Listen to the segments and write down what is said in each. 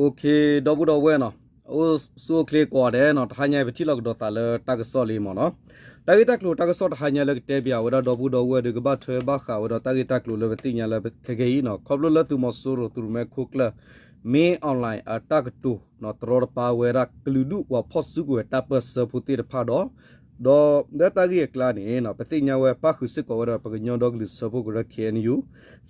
ဒီပုၢ်ဒီဝဲၢ်နီၤ, အိၣ်ဆူၣ်အိၣ်ချ့ကိးဂၤဒဲးနီၤ, တဟါညါအံၤ ပထံၣ်လိာ်ကဒီးသးလၢတၢ်ကစီၣ်လံမ့ၢ်နီၤ. တၢ်ဂ့ၢ်တၢ်ကျိၤတၢ်ကစီၣ်တဟါညါလၢကတဲပၠးဝဲဒၣ်ဒီပုၢ်ဒီဝဲၢ်ဒီး ကဘၣ်ထွဲဘၣ်ဃးဝဲဒီးတၢ်ဂ့ၢ်တၢ်ကျိၤလၢပသ့ၣ်ညါလၢခဲကနံၣ်အံၤနီၤ, ခီဖျိလၢသုးမီၤစိရိၤ သုးရိၣ်မဲခိၣ်ကျၢၢ် မင်းအောင်လှိုင် အတၢ်ကတိၤနီၤ တရီတပါဝဲဒၣ် ကလုာ်ဒူၣ်ပှၤဖီၣ်စုကဝဲၤတၢ်ပၢၢ်ဆၢဖိသ့ၣ်တဖၣ်ဒီး ဒီးလၢတၢ်ဂ့ၢ်အကျါန့ၣ်နီၤ ပသ့ၣ်ညါဝဲပၣ်ဃုာ်စ့ၢ်ကီးဝဲဒီး ပကညီဒီကလုာ်စၢဖှိၣ်ကရၢ K N U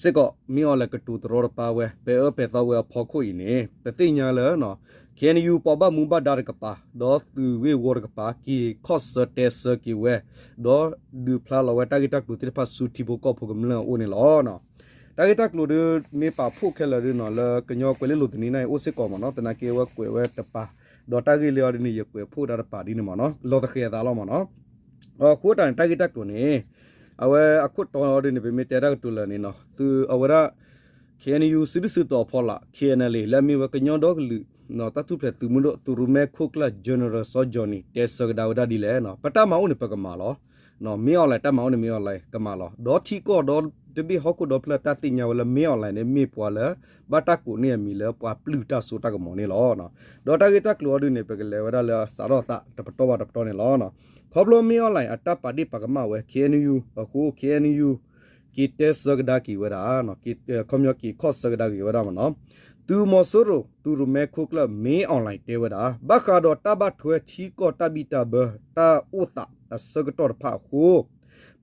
စ့ၢ်ကီး မင်းအောင်လှိုင် ကတိၤတရီတပါဝဲ ပဲာ်အၢပဲာ်သီဝဲအဖီခိၣ်အံၤန့ၣ် ပသ့ၣ်ညါလၢ K N U ပှၤဘၣ်မူဘၣ်ဒါတကပၤ ဒီးသုးဂ့ၢ်ဝီတကပၤ က့ၤခီၣ်ဆၢတဲဆၢက့ၤဝဲ ဒီးဒုးဖျါလီၤဝဲတၢ်ဂ့ၢ်တၢ်ကျိၤသ့ၣ်တဖၣ်ဆူထံဖိကီၢ်ဖိကမျၢၢ်အအိၣ်န့ၣ်လီၤ. တၢ်ဂ့ၢ်တၢ်ကျိၤဒီး မ့ၢ်ပာ်ဖှိၣ်ခဲလၢာ်ဒီးနီၤ လၢကညီကွဲၤလ့လိၤသန့နၢ်အံၤအိၣ်စ့ၢ်ကီးမ့ၢ်နီၤ, သနာ်က့ဝဲကွဲးဝဲတပၤ, ဒီးတၢ်ဂ့ၢ်လၢအီၤဒ်န့ၣ် ယကွဲးဖှိၣ်ဒၣ်တပၤဒ်န့ၣ်မ့ၢ်နီၤ, လီၤသဃဲၤအသးလီၤမ့ၢ်နီၤ. အဃိတၢ်န့ၣ် တၢ်ဂ့ၢ်တၢ်ကျိၤန့ၣ် အဝဲအခိၣ်တီအီၤဒ်န့ၣ် ပမ့ၢ်တဲတၢ်ကတိၤလၢာ်န့ၣ်နီၤ, သုးအဝဲဒၣ် K N U စုဒုၣ်စုတီၤဖီလာ် K N L A လၢအမ့ၢ်ဝဲကညီဒီကလုာ် တၢ်ထူၣ်ဖျဲးသုးမုၢ်ဒိၣ် သုးရိၣ်မဲခိၣ်ကျၢၢ် General စီၤ Johnny တဲဆၢကဒါဝဲဒၣ်ဒ်လဲၣ်နီၤ, ပတၢ်မၤအိၣ်န့ၣ် ပကမၤလီၤ. မင်းအောင်လှိုင် တၢ်မၤအိၣ်န့ၣ် မင်းအောင်လှိုင် ကမၤလီၤ. ဒီးထံကီၢ်ဒီတဘ့ၣ်ဟီၣ်ခိၣ်ဒီဖျၢၣ်တၢ်သ့ၣ်ညါဝဲလၢ မင်းအောင်လှိုင် န့ၣ်မ့ၢ်ပှၤလၢ ဘၣ်တၢ်ကိးန့ၢ်အမံၤလၢပှၤပျုၢ်တၢ်စိတၢ်ကမီၤန့ၣ်လီၤ. ဒီးတၢ်ဂ့ၢ်တၢ်ကျိၤအီၤဒ်န့ၣ် ပကလဲၤဝဲဒၣ်လၢအစးထီၣ်သးတပတီၢ်ဘၣ်တပတီၢ်န့ၣ်လီၤ. ခီဖျိ မင်းအောင်လှိုင် အတၢ်ပာ်ဒ့ၣ်ပာ်ကမၣ်ဝဲ K N U အဃိ K N U က့ၤတဲဆၢကဒါက့ၤဝဲဒၣ် ခီပညီက့ၤခီၣ်ဆၢကဒါက့ၤဝဲဒၣ်မ့ၢ်နီၤ, သုးမီၤစိရိၤ သုးရိၣ်မဲခိၣ်ကျၢၢ် မင်းအောင်လှိုင် တဲဝဲဒၣ် ဘၣ်ဃးဒီးတၢ်ဘၣ်ထွဲထံကီၢ်တၢ်ဘံၣ်တၢ်ဘၢ တၢ်အိၣ်သးအဆၢကတီၢ်တဖၣ်အဃိ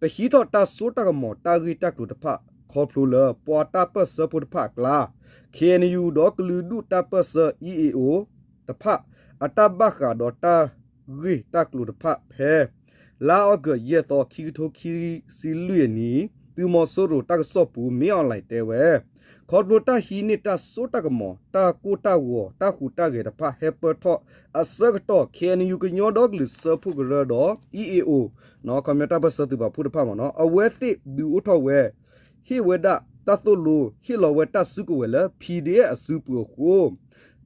ပဟံးထီၣ်တၢ်စိတၢ်ကမီၤတၢ်ဂ့ၢ်တၢ်ကျိၤတဖၣ် ခီဖျိလၢပှၤတၢ်ပၢၢ်ဆၢဖိတဖၣ်အကျါ K N U ဒီးကလုာ်ဒူၣ်တၢ်ပၢၢ်ဆၢ E A O တဖၣ် အတၢ်ဘၣ်ဃးဒီးတၢ်ဂ့ၢ်တၢ်ကျိၤတဖၣ်ဖဲ လါအီကူး ယဲၢ်သီ ခံကထိခံဆံလွံၢ်အနံၤ သုးမီၤစိရိၤတၢ်ကစီၣ်ပူၤ မင်းအောင်လှိုင် တဲဝဲ ခီဖျိတၢ်ဟံးန့ၢ်တၢ်စိတၢ်ကမီၤ တၢ်ကိၢ်တၢ်ဂီၤ တၢ်ဟူးတၢ်ဂဲၤတဖၣ်ဟဲပၢၢ်ထီၣ်အဆၢကတီၢ် K N U ကညီဒီကလုာ်စၢဖှိၣ်ကရၢဒီး E A O ခီပညီတၢ်ပၢၢ်ဆၢသုးပာ်ဖှိၣ်တဖၣ်မ့ၢ်နီၤ အဝဲသ့ၣ်ဒုးအိၣ်ထီၣ်ဝဲ ဟ့ၣ်ဝဲဒၣ်တၢ်သိၣ်လိ ဟ့ၣ်လီၤဝဲတၢ်စုကဝဲၤလၢ P D F အစုပူၤအဃိ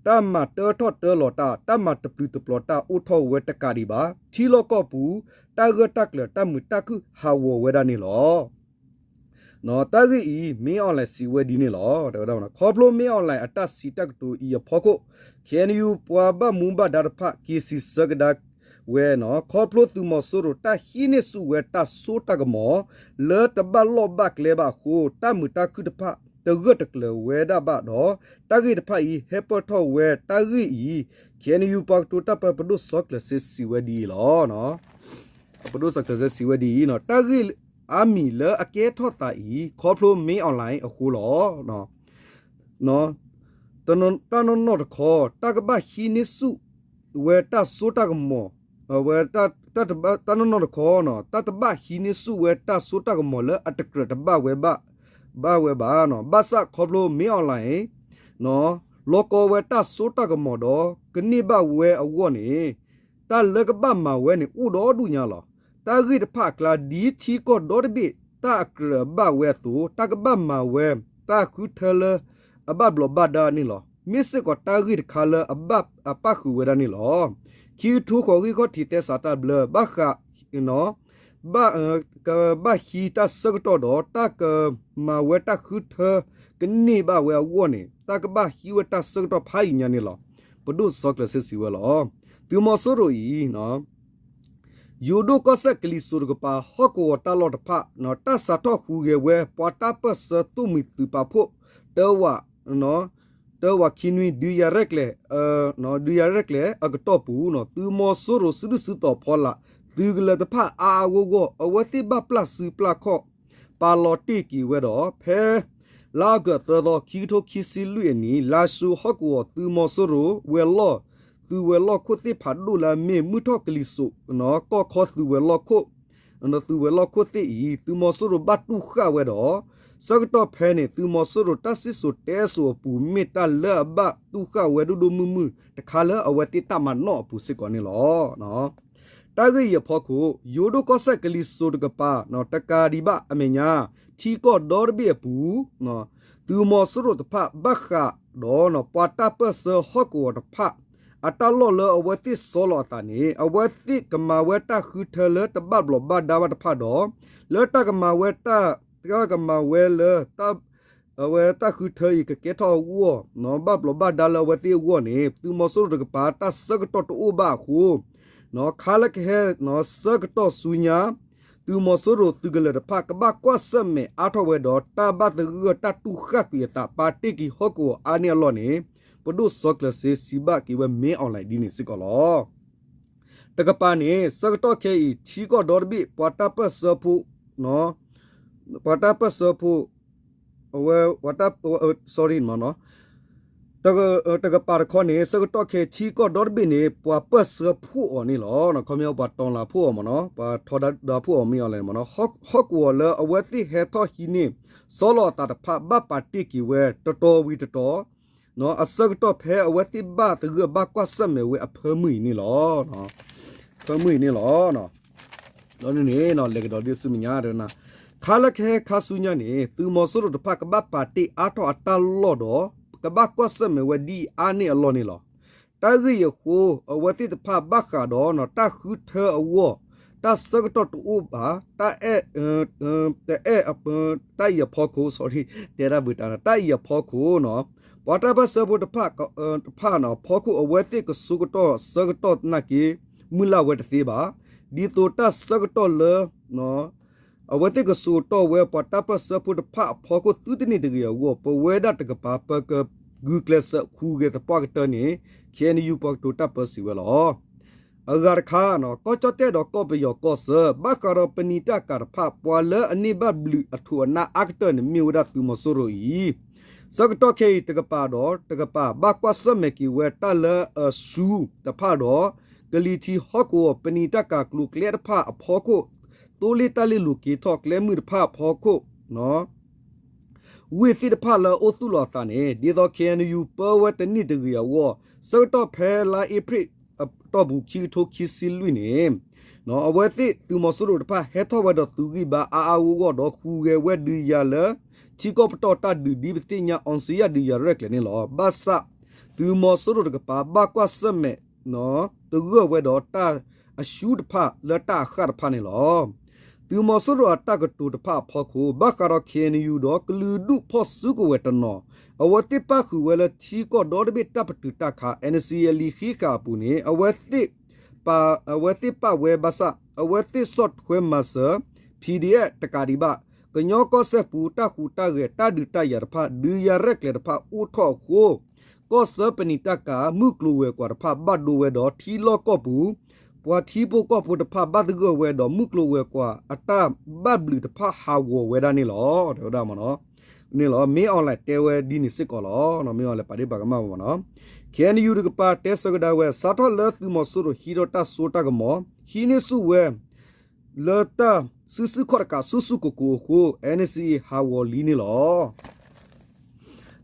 တၢ်မၤတၢထီၣ်တၢလီၤတၢ် တၢ်မၤတပျုာ်တပျီၤတၢ်အိၣ်ထီၣ်ဝဲတကးဒံးဘၣ် ထံလီၢ်ကီၢ်ပူၤ တၢ်ဂၢၢ်တၢ်ကျၢၤတၢ်မုာ်တၢ်ခုၣ်ဟးဂီၤဝဲဒၣ်န့ၣ်လီၤ. တၢ်ဂ့ၢ်အံၤ မင်းအောင်လှိုင် စံးဝဲဒ်န့ၣ်လီၤ. တဲဝဲဒၣ် ခီဖျိ မင်းအောင်လှိုင် အတၢ်စံးတၢ်ကတိၤအံၤအဖီခိၣ် K N U ပှၤဘၣ်မူဘၣ်ဒါတဖၣ် က့ၤစံးဆၢကဒါဝဲနီၤ ခီဖျိသုးမီၤစိရိၤ တၢ်ဟံးန့ၢ်ဆူၣ်ဝဲတၢ်စိတၢ်ကမီၤ လၢတဘၣ်လီၢ်ဘၣ်ကျဲဘၣ်အဃိ တၢ်မုာ်တၢ်ခုၣ်တဖၣ် တဂၢၢ်တကျၢၤဝဲဒၣ်ဘၣ်ဒီး တၢ်ဂ့ၢ်တဖၣ်အံၤ ဟဲပၢၢ်ထီၣ်ဝဲတၢ်ဂ့ၢ်အံၤ K N U ပှၤကတိၤတၢ်ပၢ ပဒိၣ်စီၤကျၢၤစ့ စံးဝဲဒ်အံၤလီၤ. ပဒိၣ်စီၤကျၢၤစ့ စံးဝဲဒ်အံၤ တၢ်ဂ့ၢ်အါမံၤလၢအကဲထီၣ်သးအံၤ ခီဖျိ မင်းအောင်လှိုင် အဃိလီၤ. တၢ်နီၢ်နီၢ်တခီ တၢ်ကဘၣ်ဟံးန့ၢ်ဆူၣ်ဝဲတၢ်စိတၢ်ကမီၤ ဝဲ တၢ်နီၢ်နီၢ်တခီ တၢ်တဘၣ်ဟံးန့ၢ်ဆူၣ်ဝဲတၢ်စိတၢ်ကမီၤလၢအတကြၢးတဘၣ်ဝဲ ဘၣ်ဝဲဘၣ်, ဘၣ်ဆၣ်ခီဖျိ မင်းအောင်လှိုင် လီၤကီဝဲတၢ်စိတၢ်ကမီၤဒီး ကန့ၢ်ဘၣ်ဝဲအဂီၢ်န့ၣ် တၢ်လၢကဘၣ်မၤဝဲန့ၣ် အိၣ်ဒီဒူၣ်ညါလီၤ. တၢ်ဂ့ၢ်တဖၣ်အကျါ ဒ်ထံကီၢ်ဒီတဘ့ၣ် တၢ်အကြၢးအဘၣ်ဝဲအသိး တၢ်ကဘၣ်မၤဝဲ တၢ်ဃုထၢလၢအဘၣ်ဘျီးဘၣ်ဒါန့ၣ်လီၤ. မ့ၢ်စ့ၢ်ကီးတၢ်ဂ့ၢ်တခါလၢအဘၣ်အပၣ်ဃုာ်ဝဲဒၣ်န့ၣ်လီၤ. ခံကထိဃိး ဂံၢ်ခီၣ်ထံးသဲစးတၢ်ဘျၢ ဘၣ်ဃး ကဘၣ်ဟံးတၢ်ဆၢကတီၢ်ဒီး တၢ်ကမၤဝဲတၢ်ဃုထၢ ကန့ၢ်ဘၣ်ဝဲအဂီၢ်န့ၣ် တၢ်ကဘၣ်ဟံးဝဲတၢ်ဆၢကတီၢ်ဖးယံာ်ညါန့ၣ်လီၤ. ပဒိၣ်စီၤကျၢၤစ့ စံးဝဲလီၤ. သုးမီၤစိရိၤအံၤ ယိၤဒိၣ်ကီၢ်စဲၣ်ကလံၤစိးတကပၤ ဟီၣ်ကဝီၤတၢ်လီၢ်တဖၣ် တၢ်စးထီၣ်ဟူးဂဲၤဝဲ ပှၤတၢ်ပၢၢ်ဆၢသိၣ်မှံၤသုးပာ်ဖှိၣ် တၢဝး တၢဝးခံနွံ ဒုးယၤရဲၣ်ကျဲၤ ဒုးယၤရဲၣ်ကျဲၤအကတီၢ်ပူၤ သုးမီၤစိရိၤစုဒုၣ်စုတီၤဖီလာ် သုးကလၢၤတဖၣ်အါအါဂီၢ်ဂီၢ် အဝဲသ့ၣ်ဘၣ်ပျၢ်စုပျၢ်ခီၣ် ပာ်လီၤတ့ၢ်က့ၤဝဲဒီး ဖဲ လါအီကူး သၢသီ ခံကထိခံဆံလွံၢ်အနံၤ လါၡိၤဟီၣ်ကဝီၤ သုးမီၤစိရိၤဝဲၤလီၢ် သုးဝဲၤလီၢ်ခိၣ်သ့ၣ်ဖးဒိၣ်လၢအမ့ၢ် မုၢ်ထီၣ်ကလံၤစိး ကီၢ်ခီသုးဝဲၤလီၢ်ခိၣ် သုးဝဲၤလီၢ်ခိၣ်သ့ၣ်အံၤ သုးမီၤစိရိၤဘၣ်တူၢ်ဃာ်ဝဲဒီး ဆၢကတီၢ်ဖဲန့ၣ် သုးမီၤစိရိၤတၢ်စံၣ်စိၤတဲစိၤအပူၤ မ့ၢ်တၢ်လၢအဘၣ်တူၢ်ဃာ်ဝဲဒိၣ်ဒိၣ်မုၢ်မုၢ်တခါလၢအဝဲသ့ၣ်တၢ်မၤနီၣ်အပူၤစ့ၢ်ကီးန့ၣ်လီၤ. တၢ်ဂ့ၢ်အံၤအဖီခိၣ် ယိၤဒိၣ်ကီၢ်စဲၣ်ကလံၤစိးတကပၤ တကးဒံးဘၣ်အမဲာ်ညါ ထံကီၢ်ဒီတဘ့ၣ်အပူၤ သုးမီၤစိရိၤတဖၣ်ဘၣ်ဃးဒီး ပှၤတၢ်ပၢၢ်ဆၢဟီၣ်ကဝီၤတဖၣ် အတၢ်လီၢ်လၢအဝဲသ့ၣ်ဆီလီၤအသးန့ၣ် အဝဲသ့ၣ်ကမၤဝဲတၢ်ဃုထၢလၢတဘၣ်ဘျီးဘၣ်ဒါဘၣ်တဖၣ်ဒီး လၢတၢ်ကမၤဝဲတၢ် တၢ်ကမၤဝဲလၢ တၢ် အဝဲတၢ်ဃုထၢအံၤကကဲထီၣ်အဂီၢ် ဘၣ်ဘျီးဘၣ်ဒါလၢအဝဲသ့ၣ်အဂီၢ်န့ၣ် သုးမီၤစိရိၤတကပၤတၢ်ဆၢကတီၢ်တအိၣ်ဘၣ်အဃိ ခါလၢကဟဲ ဆၢကတီၢ်ဆူညါ သုးမီၤစိရိၤသုးကလၢၤတဖၣ် ကဘၣ်ကွၢ်ဆၢၣ်မဲာ်အါထီၣ်ဝဲဒီး တၢ်ဘၣ်သဂၢၢ်တၢ်တူၢ်ဃၣ်ကွံာ်အသး ပာ်တ့ၢ်က့ၤဟီၣ်ကဝီၤအါန့ၢ်အလီၢ်န့ၣ် ပဒိၣ်စီၤကျၢၤစ့စံးဘၣ်က့ၤဝဲ မင်းအောင်လှိုင် ဒ်န့ၣ်စ့ၢ်ကီးလီၤ. တကပၤန့ၣ် ဆၢကတီၢ်ခဲအံၤ ထံကီၢ်ဒီတဘ့ၣ် ပှၤတၢ်ပၢၢ်ဆၢဖိ ပှၤတၢ်ပၢၢ်ဆၢဖိ အဝဲ sorry တကပၤတခီန့ၣ် ဆၢကတီၢ်ခဲအံၤ ထံကီၢ်ဒီတဘ့ၣ်န့ၣ် ပှၤပၢၢ်ဆၢဖှိၣ်အီၤန့ၣ်လီၤ. ခီပညီ ပှၤတီၤလၤဖှိၣ်အီၤမ့ၢ်နီၤ, ပှၤထီဒါဖှိၣ်အီၤမ့ၢ်အီၤလဲၣ်မ့ၢ်နီၤ, ဟီၣ်ကဝီၤလၢအဝဲသ့ၣ်ဟဲထီၣ်ဟံးန့ၢ် ဆီလီၤအသးတဖၣ် ဘၣ်ပာ်တ့ၢ်က့ၤဝဲ တတီၤဝံၤတတီၤ အဆၢကတီၢ်ဖဲအဝဲသ့ၣ်ဘၣ်သဂၢၢ်ဘၣ်ကွၢ်ဆၢၣ်မဲာ်ဝဲအဖၢမုၢ်အံၤန့ၣ်လီၤ. ဖၢမုၢ်အံၤန့ၣ်လီၤ. ဒီးန့ၣ်န့ၣ် လဲၤကဒီးဒ်ဆူမဲာ်ညါ ခါလၢကဟဲခါဆူညါန့ၣ် သုးမီၤစိရိၤတဖၣ်ကဘၣ်ပာ်တ့ၢ်အါထီၣ်အတၢ်လီၢ်ဒီး ကဘၣ်ကွၢ်ဆၢၣ်မဲာ်ဝဲဒ်အံၤအါန့ၢ်အလီၢ်န့ၣ်လီၤ. တၢ်ဂ့ၢ်အံၤအဃိ အဝဲသ့ၣ်တဖၣ်ဘၣ်ဃးဒီး တၢ်ဃုထၢအဂီၢ် တၢ်ဆၢကတီၢ်တအိၣ်ဘၣ် တၢ်အဲၣ် တအဲၣ် တၢ်အံၤအဖီခိၣ် sorry တဲတၢ်ဘၣ်တၢ် တၢ်အံၤအဖီခိၣ် ပှၤတၢ်ပၢၢ်ဆၢဖိတဖၣ် တဖၣ်န့ၣ် အဖီခိၣ် အဝဲသ့ၣ်ကဆိကတီၢ်ဆၢကတီၢ်သနာ်က့ မုၢ်လၢ်ဝဲတသ့ဘၣ်. ဒ်သိးတၢ်ဆၢကတီၢ်လၢ အဝဲသ့ၣ်ကဆိကတီၢ်ဝဲ ပှၤတၢ်ပၢၢ်ဆၢဖိတဖၣ်အဖီခိၣ်သုတန့ၢ်တဂ့ၤအဂီၢ် ပဝဲဒၣ်တကပၤ ပကဂုာ်ကျဲးစၢးဟူးဂဲၤသပှၢ်ကတၢၢ်န့ၣ် ခ့ၣ်အဲၣ်ယူၣ် ပှၤကတိၤတၢ်ပၢဆှၢဝဲလီၤ. အဂၤတခါ ကီၢ်ကၠီၣ်တဲၣ်ဒီးကီၢ်ပယီၤကီၢ်ဆၢ ဘၣ်ဃးဒီးပနံာ်တၢ်ကၤတဖၣ် ပှၤလၢအန့ၢ်ဘၣ်ဘျုးအထိးအနၢ်အါကတၢၢ်န့ၣ် မ့ၢ်ဝဲဒၣ်သုးမီၤစိရိၤအံၤ ဆၢကတီၢ်ခဲအံၤ တကပၤဒီးတကပၤ ဘၣ်ကွၢ်ဆၢၣ်မဲာ်က့ၤဝဲတၢ်လၢအစုတဖၣ်ဒီး ကလံၤထံးဟီၣ်ကဝီၤ ပနံာ်တၢ်ကၤကျိၤကျဲတဖၣ်အဖီခိၣ် သိလ့ၣ်တၢ်လ့ၣ်လိၤက့ၤထီၣ်ကျဲမုၢ်တဖၣ်အဖီခိၣ် ဝ့ၢ်သ့ၣ်တဖၣ်လၢအအိၣ်သူၣ်လီၤအသးန့ၣ် ဒ်သိး ခ့ၣ်အဲၣ်ယူၣ် ပၢဝဲတန့ၢ်တဂ့ၤအဂီၢ် ဆၢကတီၢ်ဖဲလါအ့ဖြ့ၣ်အတီၢ်ပူၤ ခံကထိခံဆံလွံၢ်န့ၣ် အဝဲသ့ၣ်သုးမီၤစိရိၤတဖၣ် ဟဲထီၣ်ဝဲဒီးသုးဂံၢ်ဘါအါအါဂီၢ်ဂီၢ်ဒီး ဟူးဂဲၤဝဲဒုးယၤလၢ ထံကီၢ်ပတီၢ်တၢ်ဒုး ဒ်ပသ့ၣ်ညါ အောင်ဇေယျ ဒုးယၤရဲၣ်ကျဲၤန့ၣ်လီၤ. ဘၣ်ဆၣ် သုးမီၤစိရိၤတကပၤ ဘၣ်ကွၢ်ဆၢၣ်မဲာ် သဂၢၢ်ဝဲဒီးတၢ်အစုတဖၣ်လၢတၢ်အဃၣ်တဖၣ်န့ၣ်လီၤ. သုးမီၤစိရိၤအတၢ်ကတိၤတဖၣ်အဖီခိၣ် ဘၣ်ဃးဒီး ခ့ၣ်အဲၣ်ယူၣ် ဒီးကလုာ်ဒူၣ်ဖီၣ်စုကဝဲၤတနီၤ အဝဲသ့ၣ်ပၣ်ဃုာ်ဝဲလၢထံကီၢ်ဒီတဘ့ၣ်တၢ်ပတုာ်တၢ်ခး NCA အလံာ်ဃံးဃာ်အပူၤန့ၣ် အဝဲသ့ၣ်ပာ်ဝဲဘၣ်ဆၣ် အဝဲသ့ၣ်ဆီၣ်ထွဲမၤစၢၤ PDF တကးဒံးဘၣ် ကညီကီၢ်စဲၣ်ပူၤ တၢ်ဟူးတၢ်ဂဲၤ တၢ်ဒုးတၢ်ယၤတဖၣ် ဒုးယၤရဲၣ်ကျဲၤတဖၣ်အိၣ်ထီၣ်အဃိ ကီၢ်ဆၢပနံာ်တၢ်ကၤ မုၢ်ကျိၤဝဲၤကွာ်တဖၣ်ဘၣ်ဒိဝဲဒီး ထံလီၢ်ကီၢ်ပူၤ ပှၤထံဖိကီၢ်ဖိတဖၣ်ဘၣ်သဂၢၢ်ဝဲဒီး မုၢ်ကျိၤဝဲၤကွာ်အတၢ်ဘၣ်ဘျုးတဖၣ်ဟးဂီၤဝဲဒၣ်န့ၣ်လီၤ. တဲဝဲဒၣ်မ့ၢ်နီၤ န့ၣ်လီၤ မင်းအောင်လှိုင် တဲဝဲဒ်န့ၣ်စ့ၢ်ကီးလီၤ. မင်းအောင်လှိုင် ပာ်ဒ့ၣ်ပာ်ကမၣ်ဝဲမ့ၢ်နီၤ ခ့ၣ်အဲၣ်ယူၣ် တကပၤတဲဆၢကဒါဝဲ စးထီၣ်လၢသုးမီၤစိရိၤဟံးထီၣ်တၢ်စိတၢ်ကမီၤ ဟံးန့ၢ်ဆူၣ်ဝဲ လၢတၢ်စုဆူၣ်ခီၣ်တကးဆူၣ်ဆူၣ်ကိၢ်ကိၢ်အဃိ NCA ဟးဂီၤလံန့ၣ်လီၤ.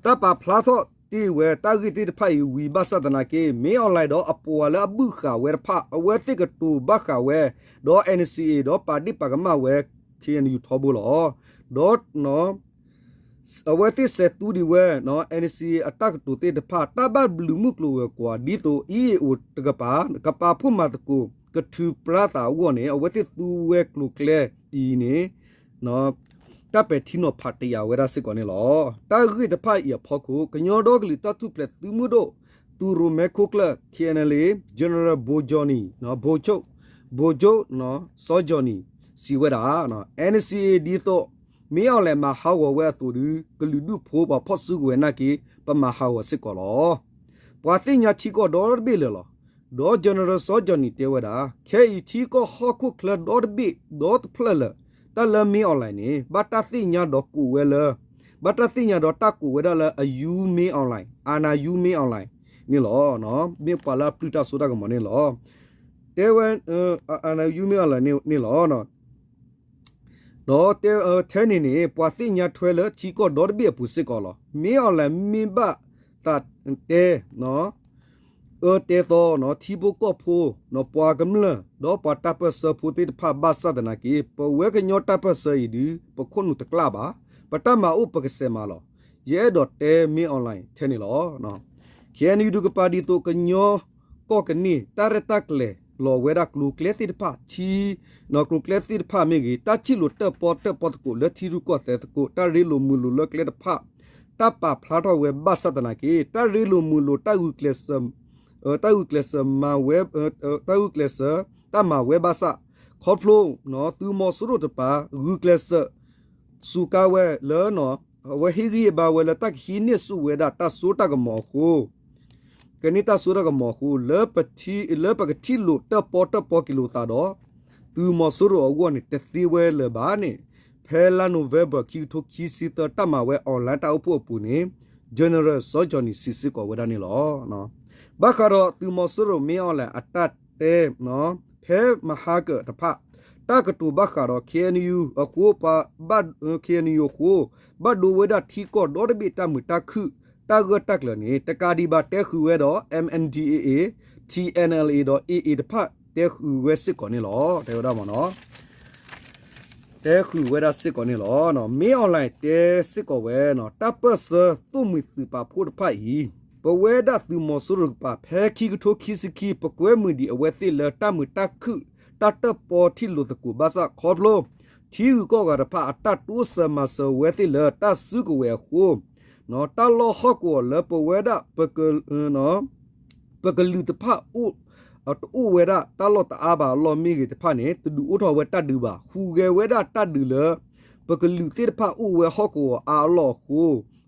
တၢ်ပာ်ဖျါထီၣ်တ့ၢ်ဝဲတၢ်ဂ့ၢ်သ့ၣ်တဖၣ်အံၤဝံၤဘၣ်ဆၣ်သနာ်က့ မင်းအောင်လှိုင် ဒီးအပှၤလၢအဘုၣ်ဃာ်ဝဲတဖၣ် အဝဲသ့ၣ်ကတိၤဘၣ်ဃးဝဲ ဒီး NCA ဒီးပာ်ဒ့ၣ်ပာ်ကမၣ်ဝဲ ခ့ၣ်အဲၣ်ယူၣ် ထီဘိလီၤ. ဒီး အဝဲသ့ၣ်စဲးသူဒံးဝဲ NCA အတၢ်ကတိၤသ့ၣ်တဖၣ် တၢ်ဘၣ်ဘျုးမုၢ်ကျိၤဝဲၤကွာ် ဒ်သိး EAO တကပၤ ကပာ်ဖှိၣ်မၤသကိး ကထုးပြါသးအဂီၢ်န့ၣ် အဝဲသ့ၣ်သူဝဲကျိၤကျဲအံၤန့ၣ် တၢ်ပဲာ်ထံနီၤဖးတယာ်ဝဲဒၣ်စ့ၢ်ကီးန့ၣ်လီၤ. တၢ်ဂ့ၢ်တဖၣ်အံၤအဖီခိၣ် ကညီဒီကလုာ်တၢ်ထူၣ်ဖျဲးသုးမုၢ်ဒိၣ် သုးရိၣ်မဲခိၣ်ကျၢၢ် ခ့ၣ်အဲၣ်ယူၣ် General ဘိၣ်ကၠီၣ်နံၣ် ဘိၣ်ကၠိၣ် ဘိၣ်ကၠိၣ် စီၤကၠီၣ်နံၣ် စံးဝဲဒၣ် NCA ဒ်သိး မင်းအောင်လှိုင် မၤဟးဂီၤဝဲအသိးဒီး ကလုာ်ဒူၣ်ဖိပှၤဖီၣ်စုကဝဲၤနာ်က့ ပမၤဟးဂီၤစ့ၢ်ကီးလီၤ. ပှၤသ့ၣ်ညါထံကီၢ်ဒီတဘ့ၣ်လၢာ်လီၤ. ဒီး General စီၤကၠီၣ်နံၣ် တဲဝဲဒၣ် ခဲအံၤထံကီၢ်ဟီၣ်ခိၣ်ချၢဒီတဘ့ၣ်ဒီတဖျၢၣ်လၢာ် တၢ်လၢ မင်းအောင်လှိုင် န့ၣ် ဘၣ်တၢ်သ့ၣ်ညါဒီးကိးဝဲလၢ ဘၣ်တၢ်သ့ၣ်ညါဒီးတၢ်ကိးဝဲဒၣ်လၢ အယူ မင်းအောင်လှိုင် အာဏာယူ မင်းအောင်လှိုင် န့ၣ်လီၤ. မ့ၢ်ပှၤလၢအပျုၢ်တၢ်စိတၢ်ကမီၤန့ၣ်လီၤ. တဲဝဲ အာဏာယူ မင်းအောင်လှိုင် န့ၣ်လီၤ. ဒီးထဲန့ၣ်န့ၣ် ပှၤသ့ၣ်ညါထွဲလၢထံကီၢ်ဒီတဘ့ၣ်အပူၤစ့ၢ်ကီးလီၤ. မင်းအောင်လှိုင် မ့ၢ်ဘၣ်သးတဲ အၢတဲသီ ထံဖိကီၢ်ဖိ ပှၤကမျၢၢ် ဒီးပှၤတၢ်ပၢၢ်ဆၢဖိသ့ၣ်တဖၣ်ဘၣ်ဆၣ်သနာ်က့ ပဝဲကညီတၢ်ပၢၢ်ဆၢအံၤဒီး ပခိၣ်နူာ်တကျၣ်ဘၣ်. ပတၢ်မၤအိၣ်ပကစဲးမၤလီၤ. ယအဲၣ်ဒိးတဲ မင်းအောင်လှိုင် ထဲန့ၣ်လီၤ. ခ့ၣ်အဲၣ်ယူၣ် တကပၤဒ်သိး ကညီကီၢ်ကန့ၢ် တၢ်ရဲၣ်တၢ်ကျဲၤလီၤဝဲဒၣ်ကျိၤကျဲသ့ၣ်တဖၣ် ထံ ကျိၤကျဲသ့ၣ်တဖၣ်မ့ၢ်ဂ့ၤ တၢ်ထံၣ်လိာ်တၢၣ်ပီၣ်တၢၣ်ပီသကိးလၢထံရူၢ်ကီၢ်သဲးသကိး တၢ်ရ့လိာ်မုာ်လိာ်လၢကျဲတဖၣ် တၢ်ပာ်ဖျါထီၣ်ဝဲဘၣ်ဆၣ်သနာ်က့ တၢ်ရ့လိာ်မုာ်လိာ် တၢ်ဂုာ်ကျဲးစၢးမၤဝဲ တၢ်ဂုာ်ကျဲးစၢးတၢ်မၤဝဲဘၣ်ဆၣ် ခီဖျိ သုးမီၤစိရိၤတပၤ ဂုာ်ကျဲးစၢး စူးကါဝဲလၢ အဝဲဟ့ၣ်ဂံၢ်ဟ့ၣ်ဘါဝဲလၢတၢ်ကဟံးန့ၢ်ဆူၣ်ဝဲဒၣ်တၢ်စိတၢ်ကမီၤအဃိ ကန့ၢ်တၢ်စိတၢ်ကမီၤအဃိ လၢပထံ လၢပကထံၣ်လိာ်တၢၣ်ပီၣ်တၢၣ်ပီၣ်က့ၤလိာ်သးဒီး သုးမီၤစိရိၤအဂီၢ်န့ၣ် တသ့ဝဲလၢၤဘၣ်န့ၣ် ဖဲလါ November ခံကထိခံဆံသၢ တၢ်မၤဝဲ online တၢ်အိၣ်ဖှိၣ်အပူၤန့ၣ် General စီၤ Johnny စံးစ့ၢ်ကီးဝဲဒၣ်န့ၣ်လီၤ. ဘၣ်ဃးဒီးသုးမီၤစိရိၤ မင်းအောင်လှိုင် အတၢ်တဲ ဖဲမဟါကၢၣ်တဖၣ် တၢ်ကတိၤဘၣ်ဃးဒီး KNU အဃိ ပှၤဘၣ် KNU အဃိ ဘၣ်ဒိဝဲဒၣ်ထံကီၢ်ဒီတဘ့ၣ်တၢ်မုာ်တၢ်ခုၣ် တၢ်ဂၢၢ်တၢ်ကျၢၤန့ၣ် တကးဒံးဘၣ်တဲဃုာ်ဝဲဒီး M N D A A, T N L A ဒီး A A တဖၣ်တဲဃုာ်ဝဲစ့ၢ်ကီးန့ၣ်လီၤ. တဲဝဲဒၣ်မ့ၢ်နီၤ တဲဃုာ်ဝဲဒၣ်စ့ၢ်ကီးန့ၣ်လီၤ. မင်းအောင်လှိုင် တဲစ့ၢ်ကီးဝဲနီၤ တၢ်ပၢၢ်ဆၢသိၣ်မှံၤသုးပာ်ဖှိၣ်တဖၣ်အံၤ ပဝဲဒၣ်သုးမီၤစိရိၤတကပၤ ဖဲခံကထိခံဆံခံ ပကွဲမုာ်ဒံးအဝဲသ့ၣ်လၢတၢ်မုာ်တၢ်ခုၣ် တၢ်တၢၣ်ပီၣ်ထံၣ်လိာ်သကိးဘၣ်ဆၣ် ခီဖျိ ထံဂုၤကီၢ်ဂၤတဖၣ်အတၢ်တိစၢၤမၤစၢၤဝဲသ့ၣ်လၢတၢ်စုကဝဲၤအဃိ တၢ်လီၢ်ဟီၣ်ကဝီၤလၢပဝဲဒၣ် ပကလုာ်တဖၣ်အိၣ် တအိၣ်ဝဲဒၣ်တၢ်လီၢ်တအါဘၣ်အလီၢ်မ့ၢ်ဂ့ၤတဖၣ်န့ၣ် တဒုးအိၣ်ထီၣ်ဝဲတၢ်ဒုးဘၣ်. ဟူးဂဲၤဝဲဒၣ်တၢ်ဒုးလၢ ပကလုာ်သ့ၣ်တဖၣ်အိၣ်ဝဲဟီၣ်ကဝီၤအါအလီၢ်အဃိ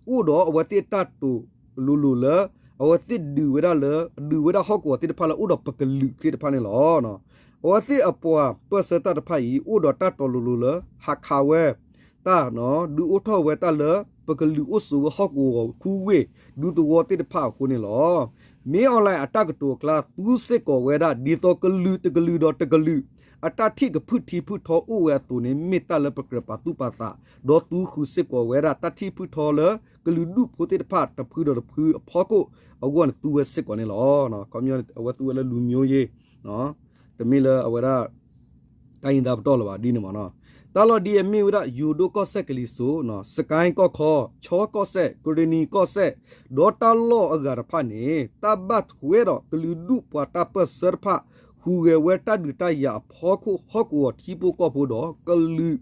အိၣ်ဒီးအဝဲသ့ၣ်တၢ်တိာ်လိၤလိၤလၢ အဝဲသ့ၣ်ဒုးဝဲဒၣ်လၢ ဒုးဝဲဒၣ်ဟီၣ်ကဝီၤသ့ၣ်တဖၣ်လၢအိၣ်ဒီးပကလုာ်သ့ၣ်တဖၣ်န့ၣ်လီၤ. အဝဲသ့ၣ်အပှၤပၢၢ်ဆၢတၢ်တဖၣ်အံၤ အိၣ်ဒီးတၢ်တီၤလိၤလိၤလၢ ဟးခးဝဲ တၢ် ဒုးအိၣ်ထီၣ်ဝဲတၢ်လၢ ပကလုာ်အိၣ်ဆိးဝဲဟီၣ်ကဝီၤခူဝ့ၢ် ဒူသဝီသ့ၣ်တဖၣ်အဃိန့ၣ်လီၤ. မင်းအောင်လှိုင် အတၢ်ကတိၤအကျါ သူစ့ၢ်ကီးဝဲဒၣ် ဒ်သိးကလုာ်တကလုာ်ဒီးတကလုာ် အတၢ်ထံၣ်ကဖုၣ်ထံဖုၣ်ထီအိၣ်ဝဲအသိးန့ၣ် မ့ၢ်တၢ်လၢပကြၢးပာ်သူၣ်ပာ်သး ဒီးသူဃုာ်စ့ၢ်ကီးဝဲဒၣ် တၢ်ထံၣ်ဖုၣ်ထီလၢ ကလုာ်ဒူၣ်ဖိသ့ၣ်တဖၣ် တဖုဒီးတဖုအဖီခိၣ်အဂီၢ်န့ၣ် သူဝဲစ့ၢ်ကီးန့ၣ်လီၤ. ခီပညီန့ၣ် အဝဲသူဝဲလၢ လူမျိုးရေး တမ့ၢ်လၢအဝဲဒၣ် တိုင်းရင်းသားပတီၢ်လၢၤဘၣ်ဒ်န့ၣ်မ့ၢ်နီၤ. တၢ်လီၢ်ဒ်အမ့ၢ်ဝဲဒၣ် ယိၤဒိၣ်ကီၢ်စဲၣ်ကလံၤစိး, စကဲကီၢ်ခီ, ခၠီကီၢ်စဲၣ်, ကရံၣ်နံၤကီၢ်စဲၣ်, ဒီးတၢ်လီၢ်အဂၤတဖၣ်န့ၣ် တၢ်ဘၣ်ထွဲဒီးကလုာ်ဒူၣ်ပှၤတၢ်ပၢၢ်ဆၢတဖၣ် ဟူးဂဲၤဝဲတၢ်ဒုးတၢ်ယၤအဖီခိၣ် ဟီၣ်ကဝီၤထံဖိကီၢ်ဖိဒီး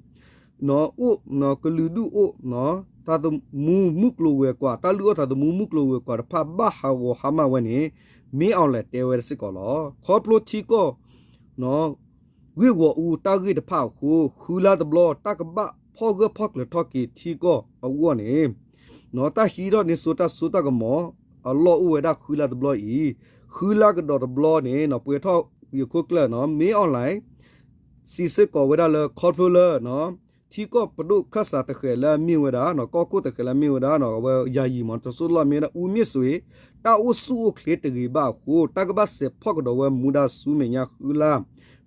ကလုာ် အိၣ် ကလုာ်ဒူၣ်အိၣ် သးသမူမုၢ်ကျိၤဝဲၤကွာ် တၢ်လုၢ်အီၣ်သးသမူမုၢ်ကျိၤဝဲၤကွာ်တဖၣ် ဘၣ်ဟးဂီၤဟါမၢ်ဝဲန့ၣ် မင်းအောင်လှိုင် တဲဝဲစ့ၢ်ကီးလီၤ. ခီဖျိထံကီၢ် ဂ့ၢ်ဂီၤအူတၢ်ဂ့ၢ်တဖၣ်အဃိ ဃုလါတဘျီ တၢ်ကဘၣ်ဖီၣ်ဂၢၢ်ဖီၣ်ကျၢၤထီၣ်က့ၤထံကီၢ်အဂီၢ်န့ၣ် တၢ်ဟံးထီၣ်န့ၢ်ဆိတၢ်စိတၢ်ကမီၤ အလီၢ်အိၣ်ဝဲဒၣ်ဃုလါတဘျီအံၤ ဃုလါကဒီးတဘျီန့ၣ် ပှဲၤထီၣ်ဂ့ၤခိၣ်ကျၢၢ် မင်းအောင်လှိုင် စံးစ့ၢ်ကီးဝဲဒၣ်လၢ ခီဖျိလၢ ထံကီၢ်ပဒိၣ်ခၢၣ်စးသဃဲးလၢအမ့ၢ်ဝဲဒၣ် ကီၢ်ခိၣ်သဃဲးလၢအမ့ၢ်ဝဲဒၣ် အဝဲယၤယံၤမး တစိၢ်လီၢ်မ့ၢ်ဝဲဒၣ် ဦးမြင့်ဆွေ တၢ်အိၣ်ဆူၣ်အိၣ်ချ့တဂ့ၤဘၣ်အဃိ တၢ်ကဘၣ်စဲးဖီၣ်ကဒီးဝဲမူဒါဆူမဲာ်ညါဃုလါ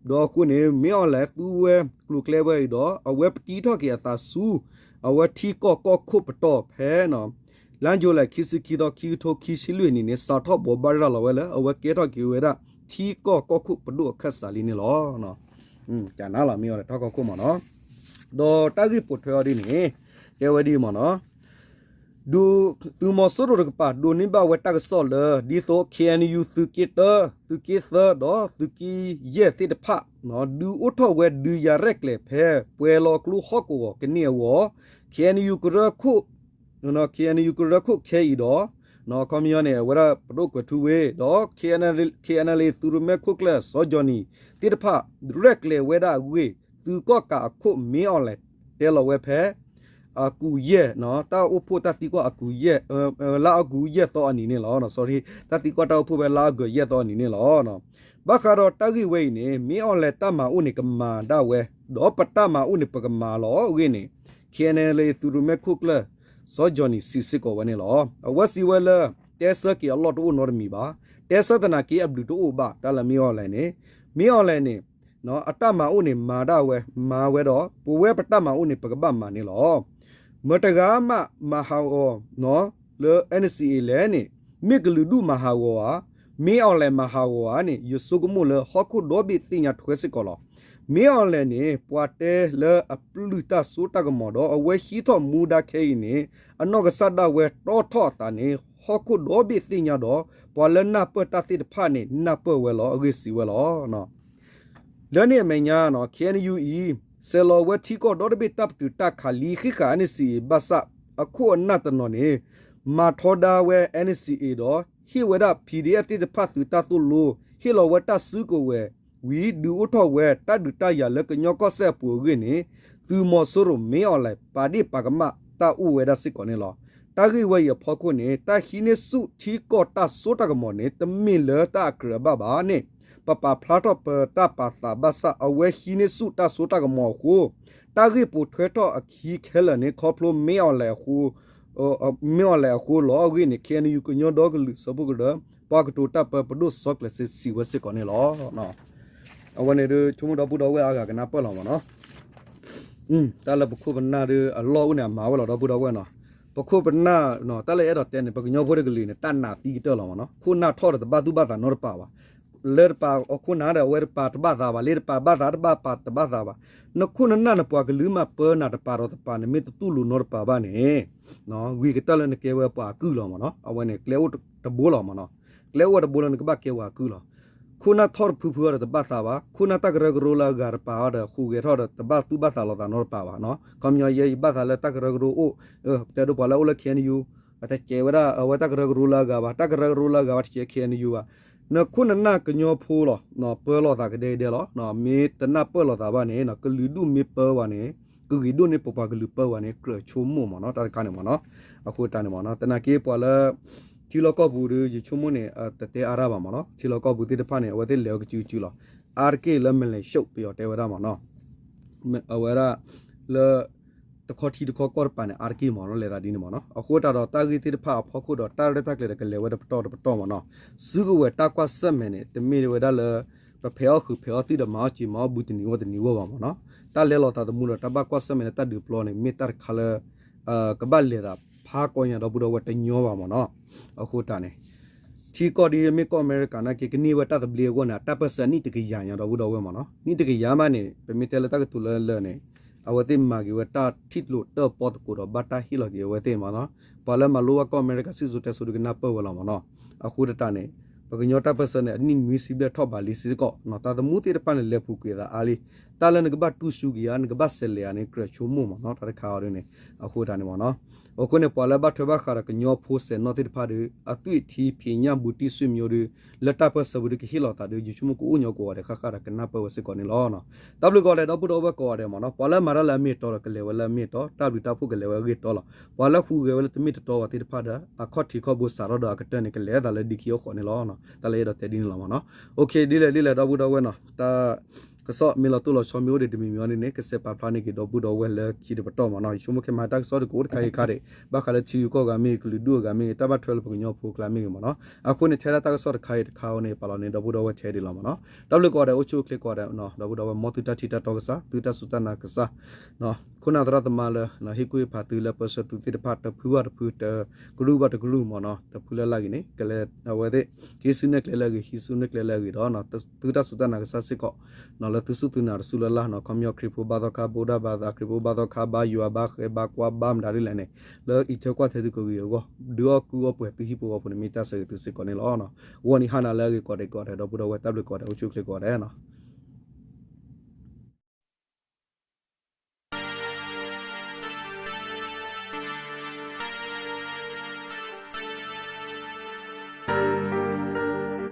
ဒီးအဃိန့ၣ် မင်းအောင်လှိုင် သူဝဲကျိၤကျဲဝဲအံၤဒီး အဝဲပတံထီၣ်က့ၤအသးဆူ အဝဲထံကီၢ်ကီၢ်ခိၣ်ပတီၢ်ဖဲ လါယူၤလံ ခံဆံခံသီ ခံကထိခံဆံလွံၢ်နံၣ်န့ၣ် စးထီၣ်ဘိးဘၣ်ရၤလီၤဝဲလၢ အဝဲကဲထီၣ်က့ၤဝဲဒၣ် ထံကီၢ်ကီၢ်ခိၣ်ပဒိၣ်အခၢၣ်စးလံန့ၣ်လီၤ. ကနၤလီၤ မ့ၢ်အီၤလဲၣ် ထီၣ်ကီၢ်ခိၣ်မ့ၢ်နီၤ. ဒီးတၢ်ဂ့ၢ်ပိာ်ထွဲအီၤဒ်န့ၣ် တဲဝဲဒ်အံၤမ့ၢ်နီၤ ဒုး သုးမီၤစိရိၤတကပၤ ဒိးန့ၢ်ဘၣ်ဝဲတၢ်ကစီၣ်လၢ ဒ်သိး ခ့ၣ်အဲၣ်ယူၣ် သုးက့တၢ သုးက့သၢ ဒီးသုးက့ယဲၢ်သ့ၣ်တဖၣ် ဒုးအိၣ်ထီၣ်ဝဲဒုးယၤရဲၣ်ကျဲၤဖဲ ပှဲၤလီၤကျိဟီၣ်ကဝီၤကန့ၢ်အဂီၢ် ခ့ၣ်အဲၣ်ယူၣ်ကရၢခိၣ် ခ့ၣ်အဲၣ်ယူၣ်ကရၢခိၣ်ခဲအံၤဒီး ခီပညီန့ၣ် အဝဲဒၣ်ပဒိၣ်ကွဲးထူဝ့ၣ် ဒီး ခ့ၣ်အဲၣ်အယ်လ် သုးရမဲခိၣ်ကျၢၢ် စီၤကၠီၣ်နံၣ် သ့ၣ်တဖၣ် ရဲၣ်ကျဲၤဝဲဒၣ်အဂ့ၢ် သုးကီၣ်ကးအခိၣ် မင်းအောင်လှိုင် တဲလီၤဝဲဖဲ အကူးယဲၢ် တၢ်အိၣ်ဖှိၣ်တၢ်သံကွၢ်အကူးယဲၢ် လါအကူးယဲၢ်သီအနံၤန့ၣ်လီၤ. sorry တၢ်သံကွၢ်တၢ်အိၣ်ဖှိၣ်ဖဲလါအကူးယဲၢ်သီအနံၤန့ၣ်လီၤ. ဘၣ်ဃးဒီးတၢ်ဂ့ၢ်ဝဲအံၤန့ၣ် မင်းအောင်လှိုင် တၢ်မၤအိၣ်န့ၣ် ကမၤဒၣ်ဝဲ ဒီးပတၢ်မၤအိၣ်န့ၣ် ပကမၤလီၤအဂ့ၢ်န့ၣ် ခ့ၣ်အဲၣ်အယ်လ် သုးရမဲခိၣ်ကျၢၢ် စီၤကၠီၣ်နံၣ် စံးစ့ၢ်ကီးဝဲန့ၣ်လီၤ. အဝဲစံးဝဲလၢ တဲဆၢက့ၤအလီၢ်တအိၣ်နီတမံၤဘၣ်. တဲဆၢသနာ်က့ အဘျုးတအိၣ်ဘၣ် တၢ်လၢမင်းအောင်လှိုင်န့ၣ် မင်းအောင်လှိုင်န့ၣ် အတၢ်မၤအိၣ်န့ၣ် မၤဒၣ်ဝဲ မၤဝဲဒီး ပဝဲပတၢ်မၤအိၣ်န့ၣ် ပကဘၣ်မၤန့ၣ်လီၤ. မတၤတဂၤမးမၤဟးဂီၤ လၢ NCA လဲၣ်န့ၣ် မ့ၢ်ကလုာ်ဒူၣ်မၤဟးဂီၤဧါ, မင်းအောင်လှိုင် မၤဟးဂီၤဧါန့ၣ် ယဆိကမိၣ်လၢဟီၣ်ခိၣ်ဒီဘ့ၣ်သ့ၣ်ညါထွဲစ့ၢ်ကီးလီၤ. မင်းအောင်လှိုင်န့ၣ် ပှၤတဲလၢအပျုၢ်တၢ်စိတၢ်ကမီၤဒီး အဝဲဟံးထီၣ်မူဒါခဲအံၤန့ၣ် အနီၢ်ကစၢ်ဒၣ်ဝဲတီထီၣ်အသးန့ၣ် ဟီၣ်ခိၣ်ဒီဘ့ၣ်သ့ၣ်ညါဒီး ပှၤလၢနၢ်ပၢၢ်တၢ်သ့ၣ်တဖၣ်န့ၣ် နၢ်ပၢၢ်ဝဲလီၤအဂ့ၢ်စံးဝဲလီၤ. လၢန့ၣ်အမဲာ်ညါ KNU အံၤ ဆဲးလီၤဝဲထံကီၢ်ဒီတဘ့ၣ်တၢ်ပတုာ်တၢ်ခးလံ ဃံးဃာ် NCA ဘၣ်ဆၣ် အခိၣ်အနၢ်တနီၤန့ၣ် မၤထီဒါဝဲ NCA ဒီး ဟ့ၣ်ဝဲဒၣ် PDF သ့ၣ်တဖၣ်သုးတၢ်သိၣ်လိ, ဟ့ၣ်လီၤဝဲတၢ်စုကဝဲၤဝံၤ ဒုးအိၣ်ထီၣ်ဝဲတၢ်ဒုးတၢ်ယၤလၢကညီကီၢ်စဲၣ်အပူၤအဂ့ၢ်န့ၣ် သုးမီၤစိရိၤ မင်းအောင်လှိုင် ပာ်ဒ့ၣ်ပာ်ကမၣ်တၢ်အိၣ်ဝဲဒၣ်စ့ၢ်ကီးန့ၣ်လီၤ. တၢ်ဂ့ၢ်ဝဲအံၤအဖီခိၣ်န့ၣ် တၢ်ဟံးန့ၢ်ဆူၣ်ထံကီၢ်တၢ်စိတၢ်ကမီၤန့ၣ် တမ့ၢ်လၢတၢ်အကြၢးအဘၣ်ဘၣ်န့ၣ် ပပာ်ဖျါထီၣ်ပတၢ်ပာ်သးဘၣ်ဆၣ် အဝဲဟံးန့ၢ်ဆူၣ်တၢ်စိတၢ်ကမီၤအဃိ တၢ်ဂ့ၢ်ပိာ်ထွဲထီၣ်အခံခဲလၢာ်န့ၣ် ခီဖျိ မင်းအောင်လှိုင် အဃိလီၤအဂ့ၢ်န့ၣ် KNU ကညီဒီကလုာ်စၢဖှိၣ်ကရၢ ပှၤကတိၤတၢ်ပၢပဒိၣ်စီၤကျၢၤစ့စံးဝဲစ့ၢ်ကီးန့ၣ်လီၤ. အဝဲန့ၣ်ဒုး ဆိကမိၣ်ဒီပုၢ်ဒီဝဲၢ်အါဂၤကနၢ်ပၢၢ်လီၤမ့ၢ်နီၤ. တၢ်လၢပခိၣ်ပနၢ်ဒုးအလီၢ်အိၣ်န့ၣ် အမၤဝဲလီၤဒီပုၢ်ဒီဝဲၢ်နီၤ. ပခိၣ်ပနၢ် တၢ်လၢအဲၣ်ဒိးတဲန့ၣ် ပကညီဖိတကလုာ်န့ၣ် တၢ်နာ်သံကတၢၢ်လီၤမ့ၢ်နီၤ. ခိၣ်နၢ်ထီၣ်ဒီးတဘၣ်သူၣ်ဘၣ်သးနီတပၤဘၣ်. လၢတပၤအခိၣ်နၢ်ဒီး အဝဲတပၤတဘၣ်သးဘၣ်, လၢတပၤဘၣ်သးတဘၣ်ပာ်တဘၣ်သးဘၣ်. နခိၣ်နနၢ်နပှၤကလုာ်မးပၢနၤတပၤဒီးတပၤန့ၣ် မ့ၢ်တတူၢ်လိာ်နီတပၤဘၣ်န့ၣ် ဂ့ၤကတၢၢ်လၢနကဲဝဲပှၤအကုၢ်လီၤမ့ၢ်နီၤ. အဝဲန့ၣ် ကျဲအိၣ်တဘိလီၤမ့ၢ်နီၤ. ကျဲအိၣ်တဘိလၢနကဘၣ်ကဲပှၤအကုၢ်လီၤ. ခိၣ်နၢ်ထီၣ်တဖုဖုအီၤဒီးတဘၣ်သးဘၣ်, ခိၣ်နၢ်တၢ်ကရၢကရိလၢအဂၤတပၤအီၤဒီး ဟူးဂဲၤထီၣ်ဒီးတဘၣ်သူၣ်ဘၣ်သးလိာ်သးနီတပၤဘၣ်နီၤ. ခီပညီယဲယဘၣ်သးလၢတၢ်ကရၢကရိအိၣ်, ပတဲဒိပှၤလၢအိၣ်လၢ KNU ပတကဲဝဲဒၣ် အဝဲတၢ်ကရၢကရိလၢအဂၤဘၣ်, တၢ်ကရၢကရိလၢအဂၤဘၣ်တကဲ KNU ဘၣ်. နခိၣ်နနၢ်ကညီဖိလီၤ, ပၢလိာ်သးကဒဲကဒဲလီၤ. မ့ၢ်တနၢ်ပၢၢ်လိာ်သးဘၣ်န့ၣ် ကလုာ်ဒူၣ်မ့ၢ်ပၢဝဲန့ၣ် ကဂ့ၤဒိၣ်န့ၢ်ပပှၤကလုာ်ပၢဝဲန့ၣ် ကြၢးဆိကမိၣ်မ့ၢ်နီၤ တၢ်တခါန့ၣ်မ့ၢ်နီၤ. အဃိတၢ်န့ၣ်မ့ၢ်နီၤ သနာ်က့ပှၤလၢ ထံလီၢ်ကီၢ်ပူၤဒီး ယဆိကမိၣ်န့ၣ် တတဲအါတၢ်ဘၣ်မ့ၢ်နီၤ. ထံလီၢ်ကီၢ်ပူၤသ့ၣ်တဖၣ်န့ၣ် အဝဲသ့ၣ်လဲၤဝဲကစုကစုလီၤ. အါတက့ၢ်လၢ Malaysia ပယီၤတဲဝဲဒၣ်မ့ၢ်နီၤ အဝဲဒၣ် လၢ တခီထံတခီကီၢ်တပၤန့ၣ် အါတက့ၢ်မ့ၢ်နီၤ လဲၤသးဒ်န့ၣ်မ့ၢ်နီၤ. အဃိတၢ်ဒီးတၢ်ဂ့ၢ်သ့ၣ်တဖၣ်အဖီခိၣ်ဒီး တၢ်ရဲၣ်တၢ်ကျဲၤဒီးကလဲၤဝဲတပတီၢ်တပတီၢ်မ့ၢ်နီၤ. စုကဝဲၤတၢ်ကွၢ်ဆၢၣ်မဲာ်န့ၣ် တမ့ၢ်ဝဲဒၣ်လၢ ပဖဲးအီၣ်ဃုာ်ဖဲးအီၣ်သွံၣ်ဒီးမၤအီၣ်စံာ်မၤအီၣ်ဘုတနံၤဂီၢ်တနံၤဂီၢ်ဘၣ်မ့ၢ်နီၤ. တၢ်လဲၤလီၤသးသမူဒီးတၢ်ဘၣ်ကွၢ်ဆၢၣ်မဲာ်လၢတၢ်ဒုးပျီန့ၣ် မ့ၢ်တၢ်တခါလၢ ကဘၣ်လဲၤသးဖးကီညါဒီပုၢ်ဒီဝဲၢ်တညီဘၣ်မ့ၢ်နီၤ. အဃိတၢ်န့ၣ် ထံကီၢ်ဒ်မ့ၢ်ကီၢ်အမဲရကၤနာ်က့ ကန့ၢ်ဝဲတၢ်သဘျ့အဂီၢ်န့ၣ် အတၢ်ပၢၢ်ဆၢနံၣ်တကယၤညါဒီပုၢ်ဒီဝဲၢ်မ့ၢ်နီၤ. နံၣ်တကယၤမးန့ၣ် ပမ့ၢ်တဲလၢတၢ်ကတိၤလၢလၢာ်န့ၣ် အဝဲသ့ၣ်မၤက့ၤဝဲတၢ်ထံၣ်လိာ်တၢၣ်ပီသကိးဒီးဘၣ်တၢ်ဟ့ၣ်လီၤက့ၤအဝဲသ့ၣ်မ့ၢ်နီၤ. ပှၤလၢမၤလိဘၣ်ကီၢ်အမဲရကၤစံၣ်စိၤတဲစိၤဒုကနၢ်ပၢၢ်ဝဲလီၤမ့ၢ်နီၤ. အဃိတၢ်န့ၣ် ပကညီတၢ်ပၢၢ်ဆၢန့ၣ် အနံၣ်နွံဆံဘျဲၣ်ထီၣ်ဘးလံစ့ၢ်ကီး သးသမူသ့ၣ်တဖၣ်န့ၣ် လဲၤပူၤကွံာ်သးအါလံ. တၢ်လၢနကဘၣ်တူၢ်စူက့ၤဧါ နကဘၣ်စဲးလဲၤဧါန့ၣ် ကြၢးဆိကမိၣ်မ့ၢ်နီၤ တၢ်တခါအီၤဒ်န့ၣ်. အဃိတၢ်န့ၣ်မ့ၢ်နီၤ. အဃိန့ၣ် ပှၤလၢဘၣ်ထွဲဘၣ်ဃးဒီးကညီဖိစဲးနီၣ်သ့ၣ်တဖၣ်ဒီး အသွံၣ်ထံဖံးညၣ်ဘူးတံၢ်ဆွေမျိုးဒီး လၢတၢ်ပၢၢ်ဆၢပူၤဒီးကဟ့ၣ်လီၤသးဒီး ယဆိကမိၣ်ကအိၣ်ညီကိးဂၤဒဲးဃၣ်ဃၣ်ဒီးကနၢ်ပၢၢ်ဝဲစ့ၢ်ကီးန့ၣ်လီၤ. တၢ်ဘျုးကိးဂၤဒဲး ဒီပုၢ်ဒီဝဲၢ်ကိးဂၤဒဲးမ့ၢ်နီၤ. ပှၤလၢမၤတၢ်လၢအမ့ၢ်အတီဒီးကလဲၤဝဲလၢအမ့ၢ်အတီ, တၢ်ဘျုးတၢ်ဖှိၣ်ကလဲၤဝဲအဂ့ၢ်တီလီၤ. ပှၤလၢဟူးဂဲၤဝဲလၢတမ့ၢ်တတီဘၣ်သ့ၣ်တဖၣ်ဒီး အခီၣ်ထံးခီၣ်ဘိစးထီၣ်ဒီးအကတၢၢ်န့ၣ် ကလဲၤသးလၢဒံခံအဃိးန့ၣ်လီၤ. တၢ်လၢယအဲၣ်ဒိးတဲဒ်န့ၣ်လီၤမ့ၢ်နီၤ. ဒ်လဲၣ်ဒ်လဲၣ် ဒီပုၢ်ဒီဝဲၢ်နီၤ တၢ်ကစီၣ်မ့ၢ်လီၤတိၢ်လီၤဆီမ့ၢ်အိၣ်ဒံးတမံၤမံၤအီၤန့ၣ်န့ၣ် ကစဲးပာ်ဖျါန့ၢ်က့ၤဒီပုၢ်ဒီဝဲၢ်လၢခံတပတီၢ်မ့ၢ်နီၤ. ယဆိကမိၣ်ခဲမၤတၢ်ကစီၣ်တကအိၣ်တခါဂ့ၤခါဒံး ဘၣ်ဃးလၢထံဂုၤကီၢ်ဂၤမ့ၢ်ဂ့ၤ ကလုာ်ဒူၣ်အဂၤမ့ၢ်ဂ့ၤ တၢ်ဘၣ်ထွဲလၢပကညီဖိအကျါမ့ၢ်ဂ့ၤမ့ၢ်နီၤ. အဃိန့ၣ် ထဲဒၣ်တၢ်ကစီၣ်တခါအံၤတခါအံၤန့ၣ် ပာ်လီၤန့ၢ်ဒီပုၢ်ဒီဝဲၢ်ထဲဒံးလီၤမ့ၢ်နီၤ. တၢ်ဘျုးကိးဂၤဒဲး အိၣ်ဆူၣ်အိၣ်ချ့ကိးဂၤဒဲး ဒီပုၢ်ဒီဝဲၢ် မ်သုတၢ်ထံၣ်တၢ်တီကစၢ် သုတၢ်စူၢ်တၢ်နာ်ကစၢ် ခိၣ်နၢ်သရၣ်သမါလၢ ဟ့ၣ်ကူၣ်ဟ့ၣ်ဖးသုလၢပၢဆှၢသုသ့ၣ်တဖၣ် တဖုဘၣ်တဖု တကရူၢ်ဘၣ်တကရူၢ်မ့ၢ်နီၤ တဖုလၢ်လၢ်ဂ့ၤန့ၣ် ကလဲၤအဝဲသ့ၣ် ဟံးစုနဲၣ်ကျဲလၢအဂ့ၤ ဟံးစုနဲၣ်ကျဲလၢအဂ့ၤဒီး သုတၢ်စူၢ်တၢ်နာ်ကစၢ်စ့ၢ်ကီး လၢသုစူၢ်သုနာ်တစူၢ်လၢ်လၢ်နီၤ ခီပညီခရံာ်ဖိဘါသီခါ ဗုဒ္ဓဘာသာ ခရံာ်ဖိဘါသီခါ ဘါယွၤဘါဃဲဘါကွါဘါမတၤဒ်လဲၣ်န့ၣ် လၢအံးထွဲကွၢ်ထွဲသုကဂ့ၤအဂီၢ် ဒုးအီၣ်ကုၢ်အီၣ်ပှဲၤသုဟံၣ်ဖိဃီဖိန့ၣ် မ့ၢ်တၢ်ဆၢဂ့ၤသုစ့ၢ်ကီးန့ၣ်လီၤ. ဂီၤနံၤဟါနၤလၢအဂ့ၤကိးဂၤဒဲးကိးဂၤဒဲး ဒီပုၢ်ဒီဝဲၢ် တၢ်ဘျုးကိးဂၤဒဲး အိၣ်ဆူၣ်အိၣ်ချ့ကိးဂၤဒဲးနီၤ.